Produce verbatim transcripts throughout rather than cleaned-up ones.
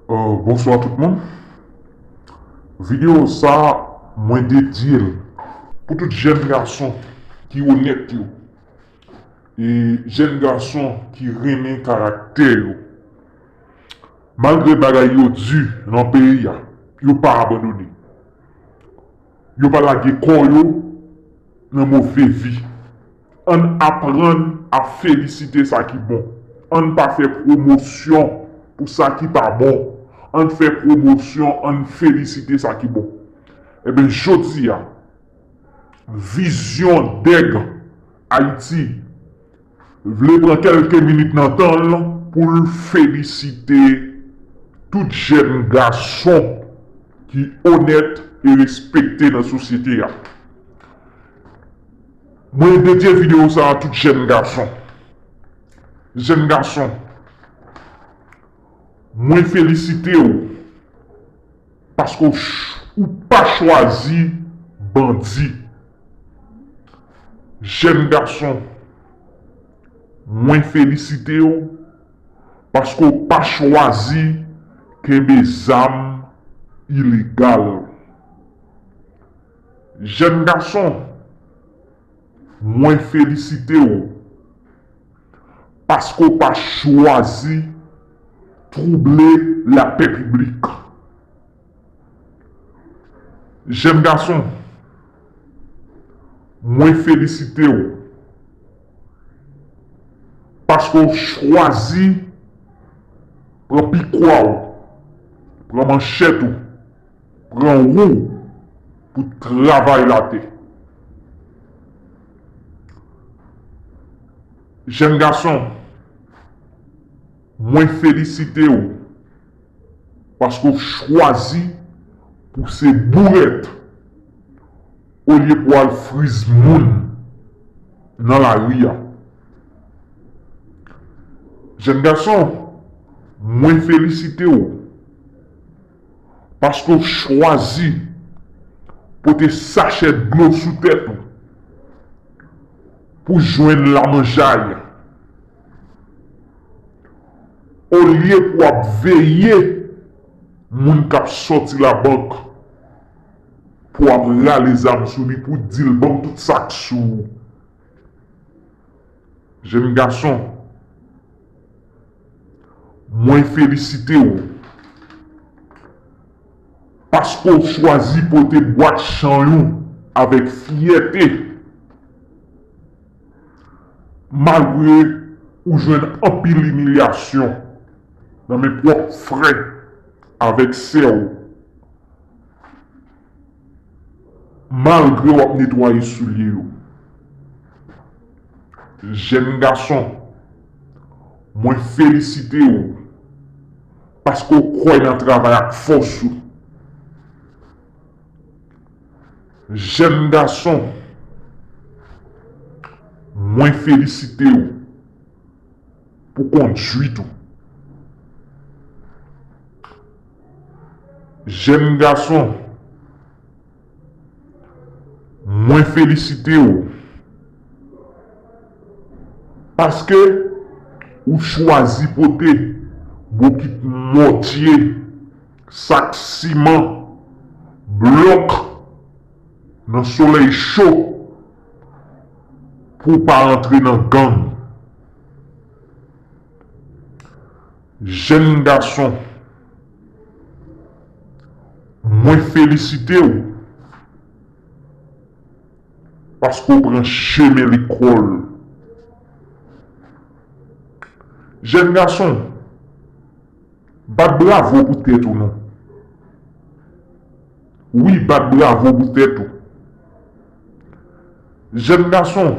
Euh, bonswa tout moun. Videyo sa, mwen dedye l pou tout jèn gason ki onèt yo, e jèn gason ki renmen karaktè yo. Malgre bagay yo di nan peyi a, yo pa abandone. Yo pa lage kò yo nan move vi. Ann aprann ap felisite sa ki bon. Ann pa fè pwomosyon pou sa ki pa bon. Ann fè pwomosyon, ann felisite sa ki bon. Ebyen, jodi a, vizyon Dèg Ayiti vle pran kèlke minit nan tan l pou l felisite tout jèn gason ki onèt e respekte nan sosyete a. Mwen dedye videyo sa a tout jèn gason. Jèn gason, mwen felisite w paske w ch-, ou pa chwazi bandi. Jèn gason, mwen felisite w paske w pa chwazi kenbe zam ilegal. Jèn gason, mwen felisite w paske w pa chwazi twouble lapè piblik. Jèn gason, mwen felisite w paske w chwazi pran pikwa w, pran manchèt ou, pran wou pou travay latè. Jèn gason, mwen felisite w paske w chwazi pouse bourèt olye pou al friz moun nan lari a. Jèn gason, mwen felisite w paske w chwazi pote sachè dlo sou tèt ou pou jwenn lamanjay. Olye pou w ap veye moun k ap sòti labank, pou w ap rale zam sou li, pou w di l, "Ban m tout sa k sou ou." Jèn gason, mwen felisite w paske w chwazi pote bwat chan ou avèk fyète, malgre ou jwenn anpil imilyasyon nan men pwòp frè avèk sè w. Malgre w ap netwaye soulye yo. Jèn gason, mwen felisite w paske w kwè nan travay ak fòs ou. Jèn gason, mwen felisite w pou kondwit ou. Jèn gason, mwen felisite w paske ou chwazi pote bokit mòtye, sak siman, blòk nan solèy cho pou w pa rantre nan gang. Jèn gason, mwen felisite w paske w pran chemen lekòl. Jèn gason, bat bravo pou tèt ou non. Wi, bat bravo pou tèt ou. Jèn gason,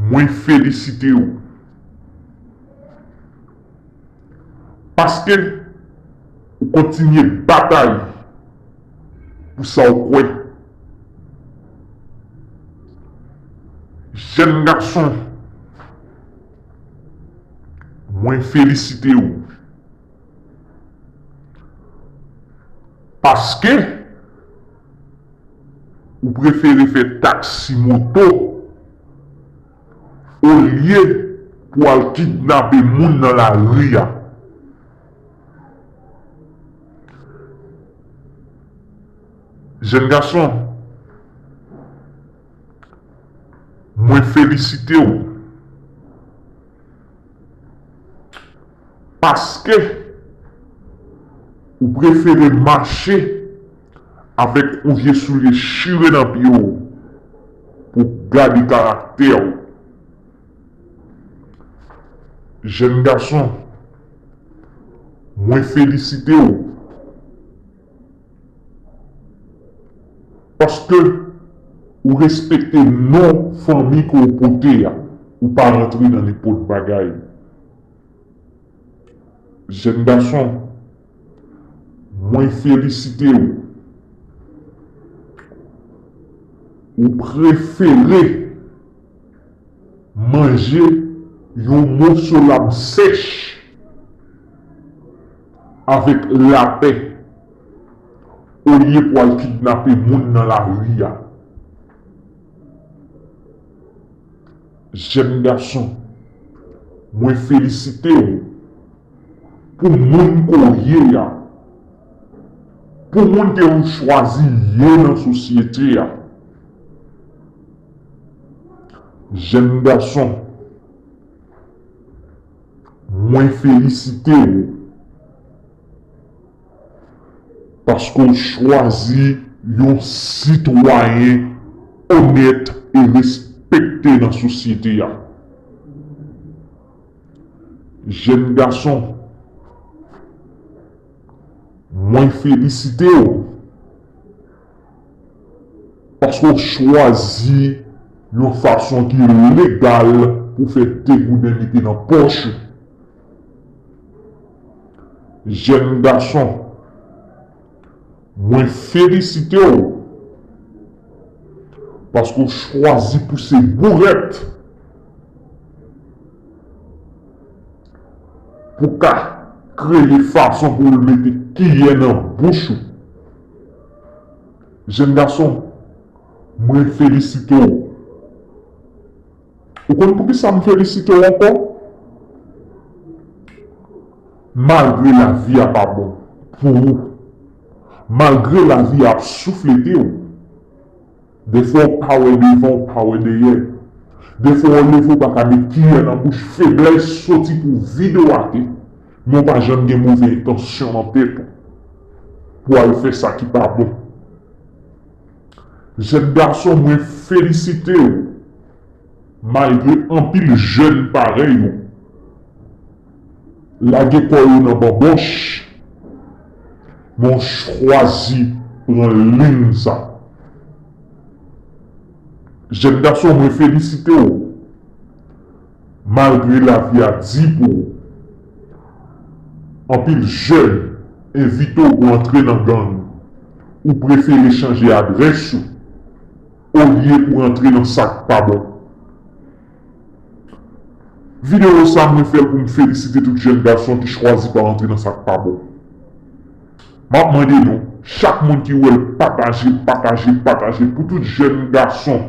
mwen felisite w. Paske ou kontinye batay pou sa w kwè. Jèn gason, mwen felisite w. Paske ou prefere fè taksi moto olye pou al kidnape moun nan lari a. Jèn gason, mwen felisite w paske ou prefere mache avèk yon vye soulye chire nan pye w pou gade karaktè w. Jèn gason, mwen felisite w paske ou respekte non fanmi ke w pote a. Ou pa rantre nan nenpòt bagay. Jèn gason, mwen felisite w. Ou prefere manje yon moso lam sèch avèk lapè olye pou al kidnape moun nan lari a. Jèn gason, mwen felisite w pou moun ke w ye a, pou moun ke w chwazi ye nan sosyete a. Jèn gason, mwen felisite w paske w chwazi yon sitwayen onèt e respekte nan sosyete a. Jèn gason, mwen felisite w paske w chwazi yon fason ki legal pou fè de gouden mete nan pòch ou. Jèn gason, mwen felisite w paske w chwazi pouse bourèt pou ka kreye fason pou l mete kiyè nan bouch ou. Jèn gason, mwen felisite w. Ou konn poukisa m felisite w ankò? Malgre lavi a pa bon pou ou, malgre lavi a ap souflete w, defwa w pa wè devan, w pa wè dèyè, defwa w leve w pa ka met kiyè nan bouch, feblès soti pou vide w atè, men w pa janm gen move entansyon nan tèt ou pou al fè sa ki pa bon. Jèn gason, mwen felisite w. Malgre anpil jèn parèy ou lage kò yo nan banbòch, men w chwazi pran liy sa. Jèn gason, mwen felisite w. Malgre lavi a di pou ou, anpil jèn envite w pou antre nan gang, ou prefere chanje adrès ou olye pou antre nan sa k pa bon. Videyo sa mwen fè l pou m felisite tout jèn gason ki chwazi pa antre nan sa k pa bon. M ap mande nou, chak moun ki wè l, pataje, pataje, pataje pou tout jèn gason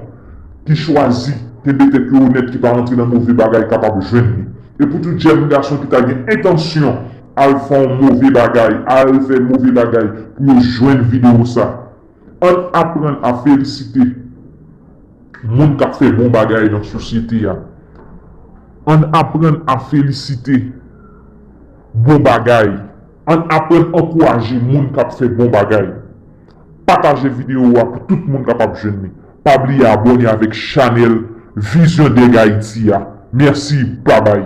ki chwazi kenbe tèt yo onèt, ki pa rantre nan move bagay, kapab jwenn li. E pou tout jèn gason ki ta gen entansyon al fè yon move bagay, al fè move bagay, pou yo jwenn videyo sa. Ann aprann a felisite moun k ap fè bon bagay nan sosyete a. Ann aprann a felisite bon bagay. Ann aprann ankouraje moun k ap fè bon bagay. Pataje videyo a pou tout moun kapab jwenn li. Pa bliye abòne avèk chanèl Vision Dèg Ayiti a. Mèsi, babay.